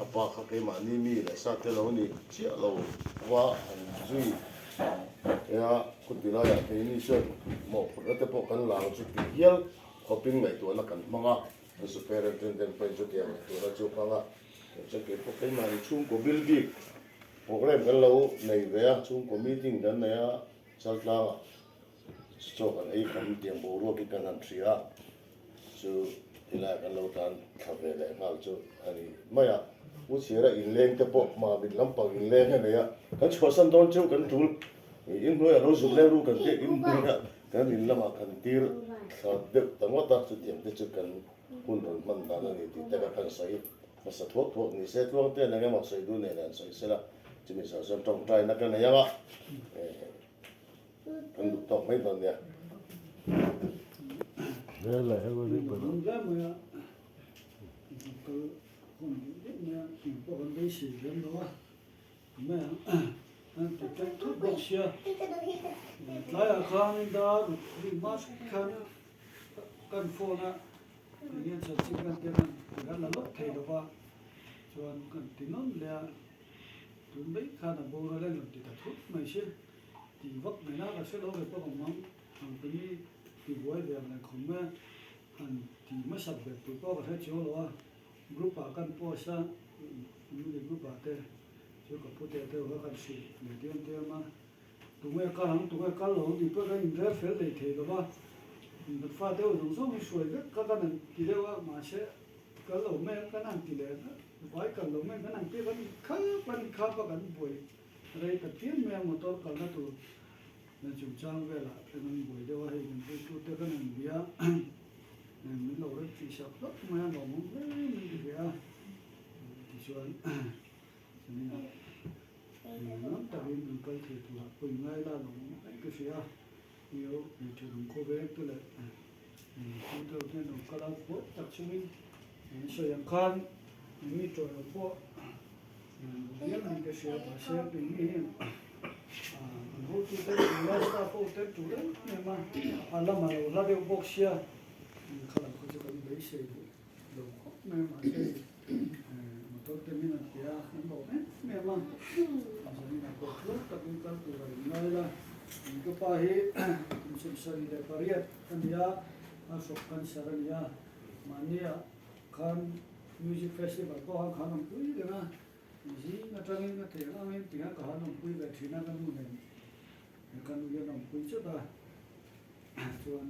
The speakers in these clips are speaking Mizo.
A pa kha keimahni mi leh sa te lo ni chiah lo va han zui ea khuti laiah keini chuan mawhphurhna te pawh kan la ang chu tih hial khawpin ngaihtuahna kan hmang a, kan superintendent pawhin chutiang ngaihtuahna chu a hmang a, chuan keipawh keimahni chhungkaw bil bik programme kan lo nei ve a, chhungkaw meeting kan nei a Chaltlangah. Chaw kan ei kham tiang boruak hi kan han hria a, chu tilai kan lo tan thla ve leh nghal chu a ni mai a. U Chhira inleng te pawh mamit lampang inleng a nei a, kan chhuahsan dawn cheu kan tul inhnuaiah lo zuk leng ru kan tih inhnuaiah kan in lamah kan tir thla deuh ta ngawt a, chutiang te chu kan hun rawn hman dan a ni tih te kha kan sawi hmasa thuak thuak ni se tluang te eng emaw sawi duh nen an sawi sela chumi zawh chuan tawngtaina ka nei ang a. Kan duh tawk mai dawn nia. Tlaiah khan dar ri mas khan kan phone a enge chanchin kan tia kan kan la lawk thei lo va chuan kan ti nawn leh a tun mai khan a boral a ni rawn ti ta thut mai si. Ti vak mai na ka hre lo ve pawh ang mang ang te hi ti buai ve ang leh khawm e han ti hmasak ve tur pawh ka hre chiang lo a group ah kan post a family group ah te chu ka pu te deuh kha kan hrilh leh diam diam a tunge kal ang tunge kal lo ang tih pawh kan inrel fel thei thei lo va kan fa deuh zawng zawng hi hruai vek kha kan han ti deuh a mahse kal lo mai ang kan han ti leh vai kal lo mai ang kan han ti a kan khap kan khap a kan buai. Rei ta chiam mai a motor kalna tur dan chungchang velah te kan buai deuh a, hei kan puitute kan han bia a, min lo rem tih sak hlawk mai a, lawmawm hle min ti ve a, tichuan chumi ah nuam takin kan kal thei turah pawh inngai la lawmawm hle ka hria a, hio thenawm khawveng te leh pute ho hian lo kal a, buai tak chungin sawi ang khan mi tawih pawh. Bial ka hria mahse keini hian an hotute tunlai staff ho te tul em em a, a lam a lo hla deuh bawk sia kha lam kha chu kan beisei duh lo khawp mai a mahse motor te min an pe a an lawm em em a, zanin ah pawh tluang takin kal tur a inngai la, ka pa hi kum 78 a ni a, a hrawk cancer a ni a, mahnia khan Music Festival pawh khan khan awmpui reng a, zing atangin a thei ang angin tihian ka han awmpui ve thin a ka nu nen ka nu hian awmpui chawt a, chuan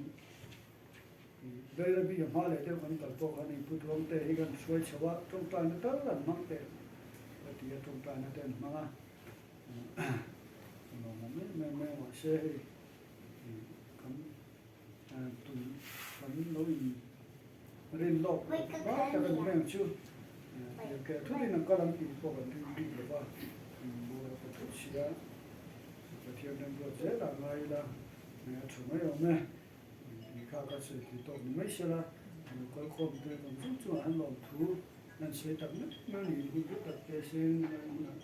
Bairabi a hma leh deuh kan kal pawh khan input ruang te hi kan hruai chho a, tawngtaina tal an hmang teh ka ti a, tawngtaina te an hmang a, lawmawm em em mai a mahse hei kan tun kan lo in rin lawk lai tak a ni mai ang chu ke thutin an kal ang tih pawh kan ring bik lo va bur a pa thut si a Pathian remruat zel ah ngai ila a tha mai awm e tih kha ka sawi tih tawk ni mai sela lo kal khawm te zawng zawng chungah han lawm thu an sawi tak meuh meuh ni hun duh tak te seng lai hunah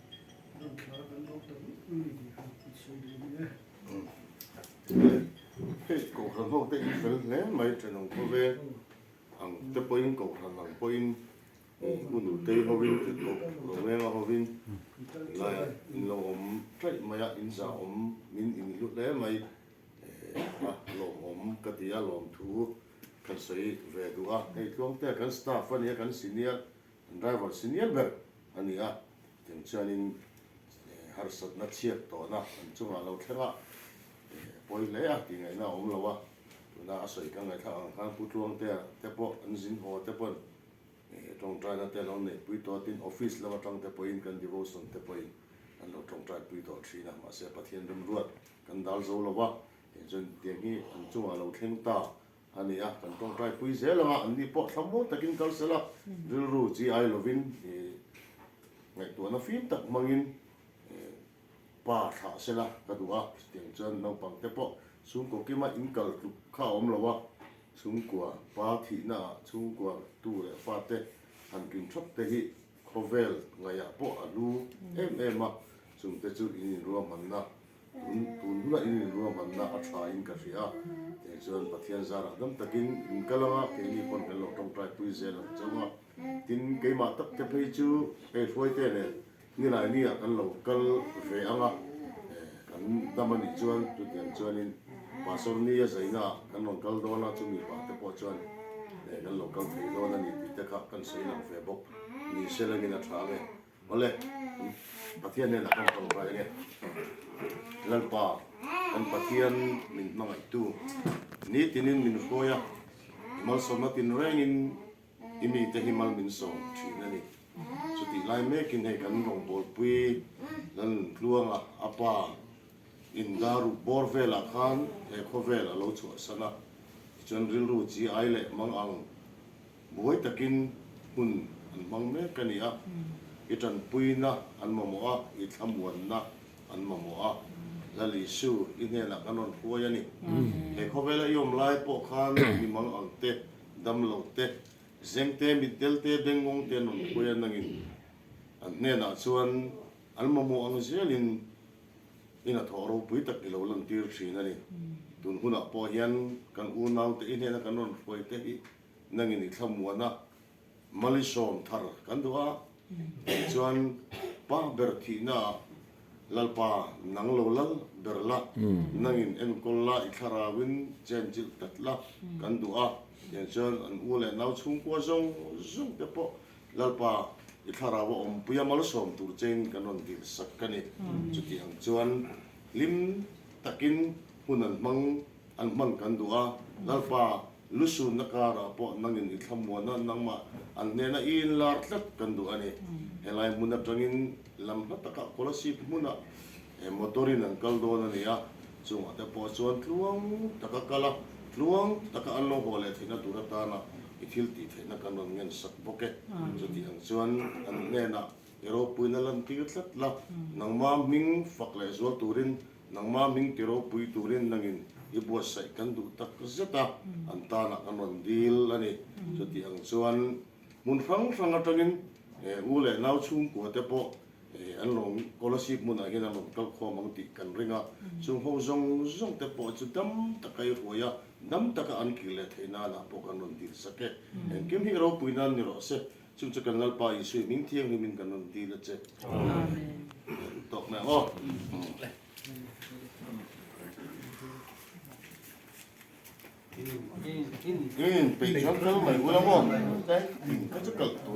rawn thla kan lawk tak meuh meuh ni tih kha an sawi duh a ni e. Hei Kohhran ho te in fel hle mai thenawm khawvel ang te pawhin Kohhran ang pawhin hmun utei hovin Romenga hovin laia in lo awm taih mai a in zah awm min in hlu hle mai a lawmawm ka ti a lawmthu kan sawi ve duh a hei Tluangtea kan staff a nia kan senior driver senior ber a ni a Tiang chuanin harsatna chhiat tawhna an chungah lo thleng a, pawi hle a tih ngaihna a awm lo a, tuna a sawi ka ngaihthlak ang khan Pu Tluangtea te pawh an zin haw te pawn tawngtaina te lo neihpui tawh a, tin office lam atang te pawhin kan devotion te pawhin an lo tawngtaipui tawh thin a, mahse Pathian remruat kan dal zo lo va, tiang chuan tiang hi an chungah lo thleng ta a ni a, kan tawngtaipui zel ang a, anni pawh thlamuang takin kal sela, rilru chi ai lovin ngaihtuahna fim tak hmangin pa thlah sela ka duh a, chutiang chuan naupang te pawh chhungkaw kima inkal tluk kha a awm lo a, chhungkua pa thihna ah chhungkua tu leh fate han kim thap te hi khawvel ngaihah pawh a hlu em em a, chungte chu in inruahmanna Tun tun hunah in inruahmanna a tha in ka hria a, tiang chuan Pathian zarah dam takin in kal ang a, keini pawn kan lo tawngtai pui zel ang chauh a. Tin, keimah tak te phei chu hei hruaite leh nilai ni ah kan lo kal ve ang a, kan dam a nih chuan chutiang chuanin Pastor ni a zaina ah kan rawn kal dawn a, chumi pah te pawh chuan kan lo kal thei dawn a ni tih te kha kan sawi lang ve bawk ni se langin a tha ang e. Awle, Pathian hnenah kan tawng rai ang e. Lalpa, kan Pathian min hmangaihtu, nitinin min hruai a, i malsawmna tinrengin i mite hi mal min sawm thin a ni. Chutih lai mekin hei kan rawngbawlpui Lalnuntluanga a pa inda ruk bawr velah khan he khawvel a lo chhuahsan a, tichuan rilru chi ai leh mang ang buai takin hun an hmang mek a ni a, i tanpuina an mamawh a, i thlamuanna an mamawh a, Lal Isu i hnenah kan rawn hruai a ni. He khawvela i awm lai pawh khan mi mang ang te, dam lo te, zeng te, mitdel te, bengngawng te an rawn hruai a nangin an hnenah chuan an mamawh ang zelin i hnathawh ropui tak i lo lantir thin a ni. Tun hunah pawh hian kan unaute i hnena kan rawn hruai te hi nangin i thlamuan a, Malisawm thar kan duh a, tichuan pa ber thihnaah Lalpa nang lo lal ber la, nangin enkawl la, i thlarauin chenchilh tlat la kan duh a, tiang chuan an u leh nau chhungkua zawng zawng te pawh Lalpa i thlarau a awmpui a malsawm tur chein kan rawn dil sak a ni. Chuti ang chuan hlim takin hun an hmang an hman kan duh a, Lalpa Lusunna karah pawh nangin i thlamuana nangmah an hnena i inlar tlat kan duh a ni. Helai hmun atangin lam hla takah Kolasib hmunah motor-in an kal dawn a ni a, chungah te pawh chuan tluang taka kal a, tluang taka an lo haw leh theihna tur atana i thil tih theihna kan rawn ngen sak bawk e. Chutih ang chuan an hnenah i ropuina lantir tlat la, nangmah hming fak leh zual turin Nangmah hming ti ropui turin nangin i buatsaih kan duh tak zet a, an tanah kan rawn dil a ni. Chuti ang chuan hmun hrang hrang atangin u leh nau chhungkua te pawh an rawn Kolasib hmunah hian an rawn kal khawm ang tih kan ring a. Chung ho zawng zawng te pawh chu dam taka i hruai a, dam taka an kir leh theih nanah pawh kan rawn dil sak e. Engkim hi ropui nan ni rawh se. Chung chu kan Lalpa Isui hming thianghlimin kan rawn dil a che. Amen. Tawk mai ang aw. In peih chuan kal mai ula maw? In kha chu kal tur.